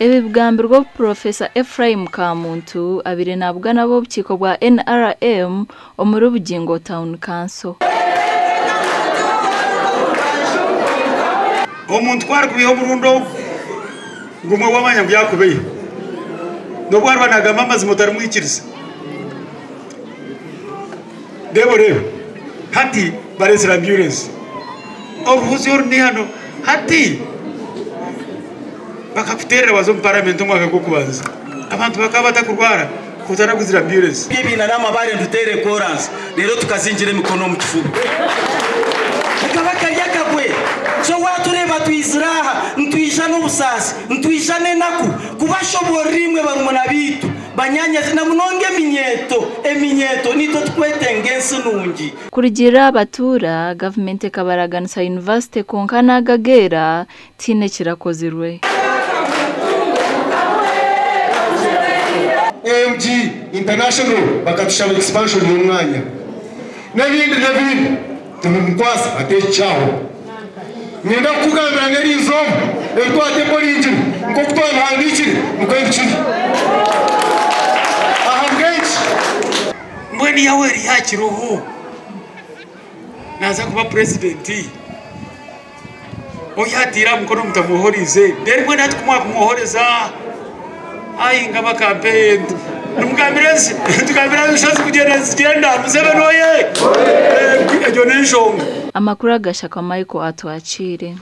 Ebi bigambirwe obu Purofesa Ephraim Kamuntu abaire nabugana ab'obukiiko bwa NRM omuri Bugingo Town Council. Omuntu ku arikubeiha omurundi ogu gumwe wamanya ngu yakubeiha, n'obu ariba nagamba amazima otarimwikiriza. Reeba oreebe hati bareetsire ambyurensi, oruhuzi oru n'eihano hati bakakuteerera waaza omu paramenti omwaka gw'okubanza abantu bakaba batakurwara otaraguzire ambyurensi. Ebiina n'amabaare nituteera ekoransi reero tukazingira emikono omu kifuba. Kakaba kari akagwe. So waatureeba twizire aha, nitwija n'obusaasi, nitwija n'enaku kubashoboorora imwe barumuna baitu, banyaanyazi na munonga eminyeeto, eminyeeto niitwe tukwetenga ensi nungi. Kurugiirira aha batuura, gavumenti ekabaraganisa yunivasite kwonka n'aga ageera tihaine ekirakozirwe. AMG International bakatushaba expansion y'omwanya n'ebindi n'ebindi tibimukwasa hati eki kyaho. Niinyenda kukugambira ngu eri izooba ebi twateporingire nk'oku twabihandiikire nikwo bikiri. Ahabw'enki? Mbwenu Yoweri yaakiriho naaza kuba purezidenti? Oyateire aha mukono mutamwohorize reero mbwenu hati ku mwakumwohoreza ai ngaba kampeyini nimugambira ensi tugambira enshozi kugyenda nizigyenda Museveni oye! Egyo n'enshonga. Amakuru agashaka Michael Atwakiire.